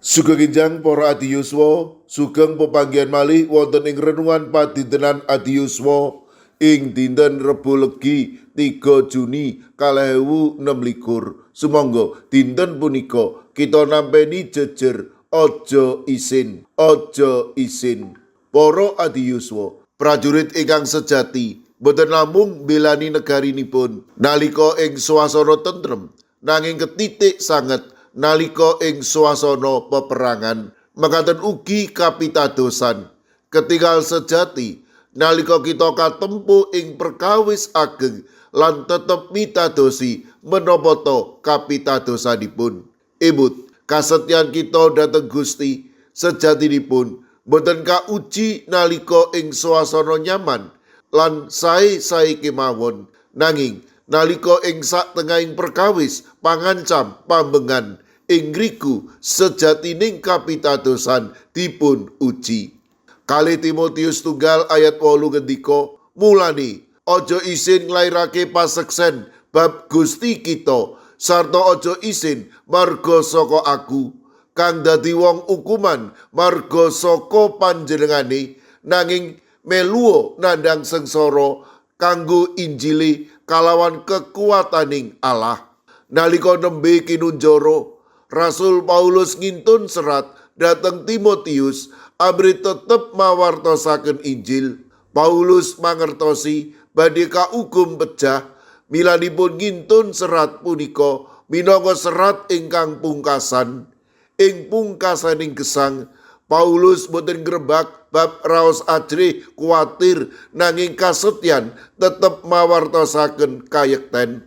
Sugeng enjang para adiyuswa, sugeng pepanggihan malih wonten ing renungan padintenan adiyuswa ing dinten Rebo Legi 3 Juni 2026. Sumangga dinten punika kita nampeni jejer aja isin, aja isin. Para adiyuswa, prajurit ingkang sejati boten namung mbelani negarinipun nalika ing swasana tentrem, nanging ketitik sanget nalika ing swasana peperangan. Mekaten ugi kapitadosan ketinggal sejati nalika kita katempuh ing perkawis ageng lan tetep mitadosi menapa to kapitadosanipun. Ebut kasetyan kita dhateng Gusti sejatinipun boten kauji nalika ing swasana nyaman lan sae-sae kemawon, nanging nalika ing satengahing perkawis pangancam pambengan ing ngriku sejatining kapitadosan dipun uji. 2 Timotius 1 ayat 8 ngendika, mulane aja isin nglairake paseksen bab Gusti kita, sarta aja isin marga saka aku kang dadi wong ukuman marga saka panjenengane, nanging meluo nandhang sengsara kanggo Injile kalawan kekuataning Allah. Nalika nembe kinunjara, Rasul Paulus ngintun serat dhateng Timotius amrih tetep mawartosaken Injil. Paulus mangertosi badhe kaukum pejah, milanipun ngintun serat punika minangka serat ingkang pungkasan. Ing pungkasaning gesang, Paulus boten grebak bab raos ajrih kuwatir, nanging kasetyan tetep mawartosaken kayekten.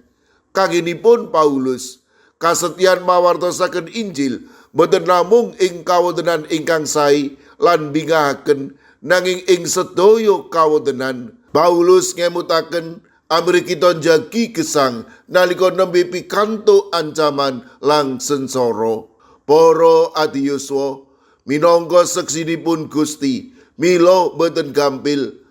Kangenipun Paulus, kasetyan mawartosaken Injil boten namung ing kawontenan ingkang sae lan bingahaken, nanging ing sedaya kawontenan. Paulus ngemutaken amrih kita njagi gesang nalika nembe pikantuk ancaman lan sengsara. Para adiyuswa, minangka seksinipun Gusti, mila boten gampil.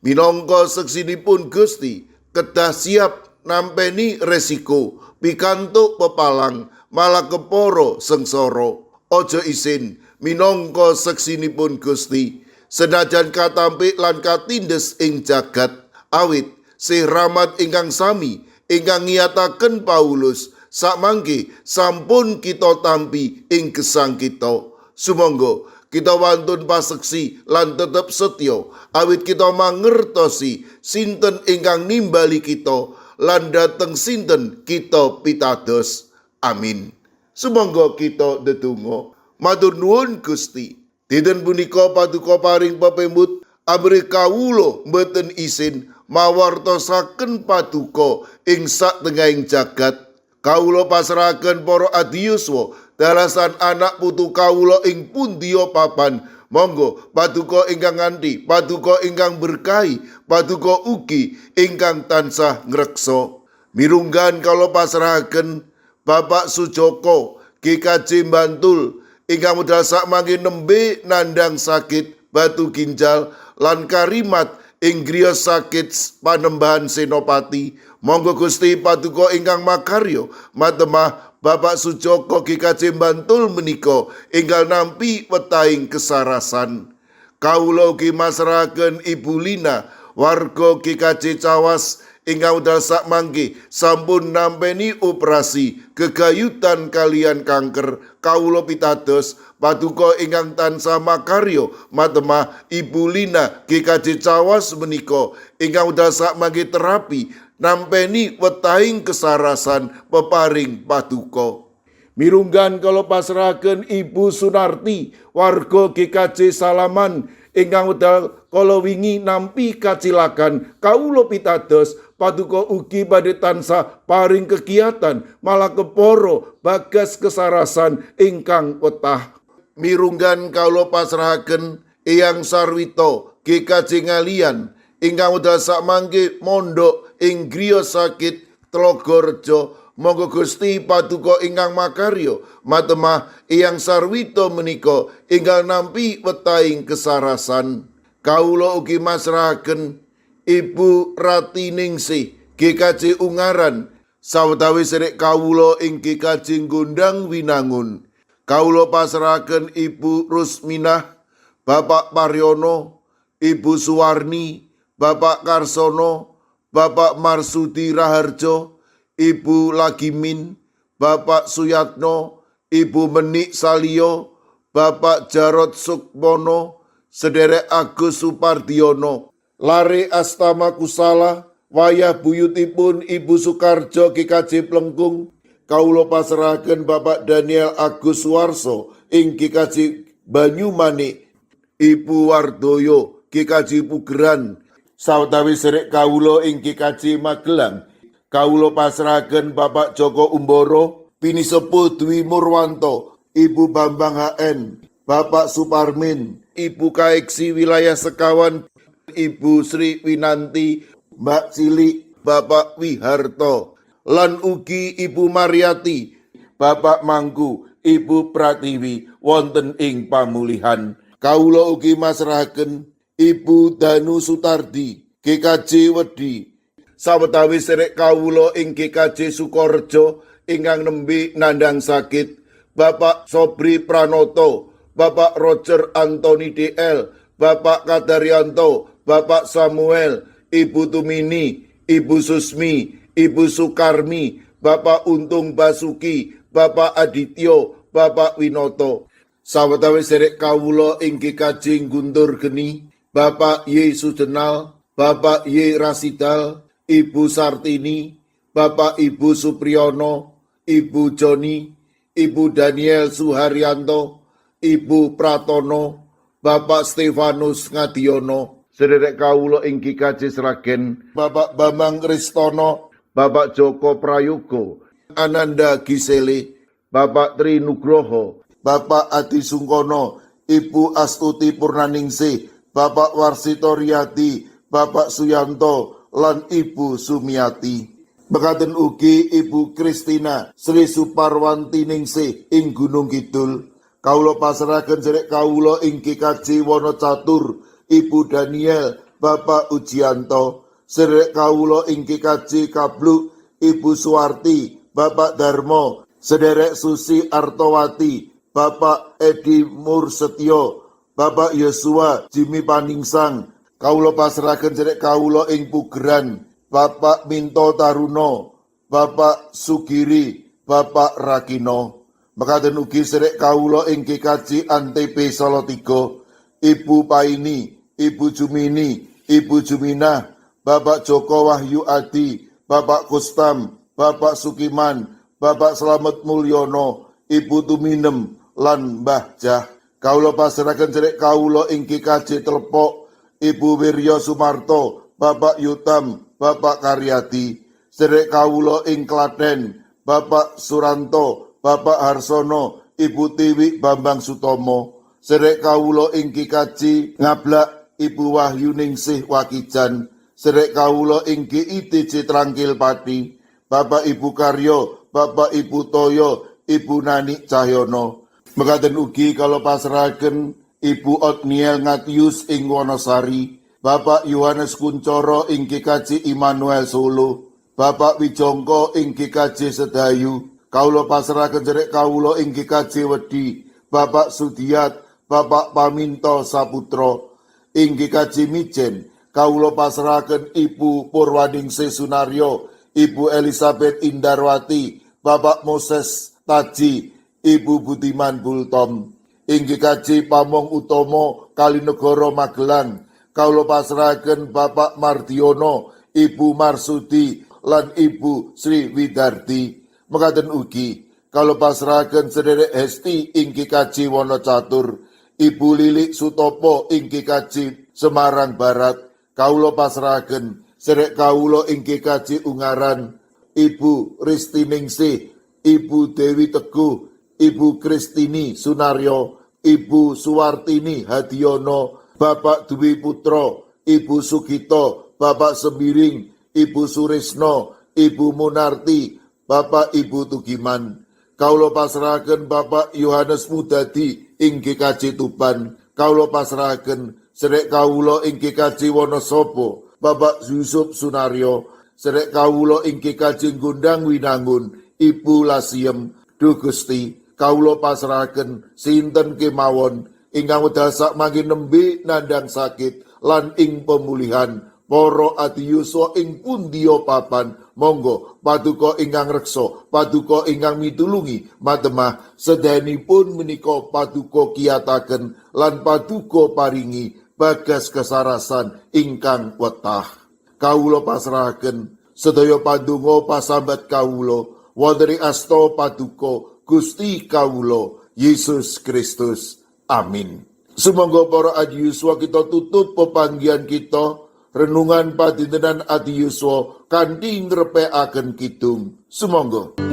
Minangka seksinipun Gusti, kedah siap nampeni resiko pikantuk pepalang malah kepara sengsara. Aja isin minangka seksinipun Gusti, senajan katampik lan katindes ing jagat. Awit sih rahmat ingkang sami ingkang ngiyataken Paulus sakmangke sampun kita tampi ing gesang kita. Sumangga kita wantun paseksi lan tetep setya, awit kita mangertosi sinten ingkang nimbali kita lan dhateng sinten kita pitados. Amin. Sumangga kita ndedonga. Matur nuwun Gusti. Dinten punika paduka paring pepemut amrih kawula mboten isin mawartosaken paduka ing satengahing jagat. Kawula pasrahaken para adiyuswa dalasan anak putu kawula ing pundiya papan. Monggo paduka ingkang nganti, paduka ingkang berkahi, paduka ugi ingkang tansah ngreksa. Mirunggan kawula pasrahaken Bapak Sujoko GKJ Bantul ingkang wekdal sakmangke nembe nandhang sakit batu ginjal lan karimat ing griya sakit Panembahan Senopati. Monggo Gusti paduka ingkang makarya matemah Bapak Sujoko GKJ Bantul menika enggal nampi wetahing kesarasan. Kawula ugi masrahaken Ibu Lina warga GKJ Cawas ingkang wekdal sakmangke sampun nampeni operasi gegayutan kalian kanker. Kawula pitados paduka ingkang tansah makarya matemah Ibu Lina GKJ Cawas menika ingkang wekdal sakmangke terapi nampeni wetahing kesarasan peparing paduka. Mirunggan kawula pasrahaken Ibu Sunarti warga GKJ Salaman ingkang wekdal kala wingi nampi kacilakan. Kawula pitados paduka ugi badhe tansah paring kegiatan malah kepara bagas kesarasan ingkang wetah. Mirunggan kawula pasrahaken Eyang Sarwito GKJ Ngaliyan ingkang wekdal sakmangke mondok ing griya sakit Tlogorejo. Monggo Gusti paduka ingkang makarya matemah Eyang Sarwito menika enggal nampi wetahing kesarasan. Kawula ugi masrahaken Ibu Rati Ningsih GKJ Ungaran sawetawis sedherek kawula ing GKJ Gondang Winangun. Kawula pasrahaken Ibu Rusminah, Bapak Paryono, Ibu Suwarni, Bapak Karsono, Bapak Marsudi Raharjo, Ibu Lagimin, Bapak Suyatno, Ibu Menik Salio, Bapak Jarod Sukmono, Sederek Agus Supardiono, Lare Astama Kusala, wayah buyutipun Ibu Sukarjo GKJ Plengkung, kawula pasrahaken Bapak Daniel Agus Suwarso ing GKJ Banyumanik, Ibu Wardoyo GKJ Pugeran, sawetawis serek kawula ing GKJ Magelang, kawula pasrahaken Bapak Joko Umboro, Pinisepuh Dwi Murwanto, Ibu Bambang HN, Bapak Suparmin, Ibu Kaeksi Wilayah Sekawan, Ibu Sri Winanti, Mbak Cilik, Bapak Wiharto, lan ugi Ibu Mariati, Bapak Mangku, Ibu Pratiwi wonten ing pamulihan. Kawula ugi masrahaken Ibu Danu Sutardi, GKJ Wedi. Sawetawis serek kawula ing GKJ Sukorejo ingkang nembe nandhang sakit, Bapak Sobri Pranoto, Bapak Roger Anthony DL, Bapak Kadaryanto, Bapak Samuel, Ibu Tumini, Ibu Susmi, Ibu Sukarmi, Bapak Untung Basuki, Bapak Adityo, Bapak Winoto. Sawetawis serek kawula ing GKJ Guntur Geni, Bapak Y Sujenal, Bapak Y Rasidal, Ibu Sartini, Bapak Ibu Supriyono, Ibu Joni, Ibu Daniel Suharyanto, Ibu Pratono, Bapak Stefanus Ngadiono, sederek kawula ing GKJ Sragen, Bapak Bambang Ristono, Bapak Joko Prayogo, Ananda Gisele, Bapak Tri Nugroho, Bapak Adi Sungkono, Ibu Astuti Purnaningsih, Bapak Warsito Riyadi, Bapak Suyanto, lan Ibu Sumiati. Mekaten ugi Ibu Kristina Sri Suparwanti Ningsih ing Gunung Kidul. Kawula pasrahaken sedherek kawula ing GKJ Wonocatur, Ibu Daniel, Bapak Ujianto, sedherek kawula ing GKJ Kabluk, Ibu Suwarti, Bapak Darmo, sederek Susi Artowati, Bapak Edi Mursetyo, Bapak Yosua Jimmy Paningsang, kawula pasrahaken sedherek kawula ing Pugeran, Bapak Minto Taruno, Bapak Sugiri, Bapak Rakino. Mekaten ugi sedherek kawula ing GKJ Antp Salatiga, Ibu Paini, Ibu Jumini, Ibu Juminah, Bapak Joko Wahyu Adi, Bapak Kustam, Bapak Sukiman, Bapak Slamet Mulyono, Ibu Tuminem, lan Mbah Jah. Kawula pasrahaken sedherek kawula ing GKJ Telepok, Ibu Wiryo Sumarto, Bapak Yutam, Bapak Karyadi. Sedherek kawula ing Klaten, Bapak Suranto, Bapak Harsono, Ibu Tiwi Bambang Sutomo. Sedherek kawula ing GKJ Ngablak, Ibu Wahyu Ningsih Wakijan. Sedherek kawula ing GITJ Trangkil Pati, Bapak Ibu Karyo, Bapak Ibu Toyo, Ibu Nani Cahyono. Mekaten ugi kawula pasrahaken Ibu Otniel Ngatius ing Wonosari, Bapak Yohanes Kuncoro ing GKJ Immanuel Solo, Bapak Wijongko ing GKJ Sedayu, kawula pasrahaken sedherek kawula ing GKJ Wedi, Bapak Sudiat, Bapak Paminto Saputro, ing GKJ Mijen, kawula pasrahaken Ibu Purwaningsih Sunaryo, Ibu Elizabeth Indarwati, Bapak Moses Taji, Ibu Budiman Bultom. Ing GKJ Pamong Utomo Kalinegoro Magelang, kawula pasrahaken Bapak Mardiono, Ibu Marsudi, lan Ibu Sri Widardi. Mekaten ugi kawula pasrahaken sederek Hesti ing GKJ Wonocatur, Ibu Lilik Sutopo ing GKJ Semarang Barat, kawula pasrahaken sederek kawula ing GKJ Ungaran, Ibu Ristiningsih, Ibu Dewi Teguh, Ibu Kristini Sunaryo, Ibu Suwartini Hadiono, Bapak Dwi Putro, Ibu Sugito, Bapak Sembiring, Ibu Surisno, Ibu Munarti, Bapak Ibu Tugiman. Kawula pasrahaken Bapak Yohanes Mudadi ing GKJ Tuban. Kawula pasrahaken sedherek kawula ing GKJ Wonosobo, Bapak Yusuf Sunaryo, sedherek kawula ing GKJ Gondang Winangun, Ibu Lasiem. Duh Gusti, Kawula pasrahaken sinten kemawon ingkang wekdal sakmangke nembe nandhang sakit lan ing pemulihan para adiyuswa ing pundiya papan, monggo paduka ingkang reksa, paduka ingkang mitulungi matemah sedayanipun menika paduka kiyataken lan paduka paringi bagas kesarasan ingkang wetah. Kawula pasrahaken sedaya pandonga pasambat kawula wonten ing asta paduka Gusti kawula Yesus Kristus. Amin. Sumangga para adiyuswa, kita tutup pepanggihan kita renungan padintenan adiyuswa kanthi ngrepekaken kidung. Sumangga.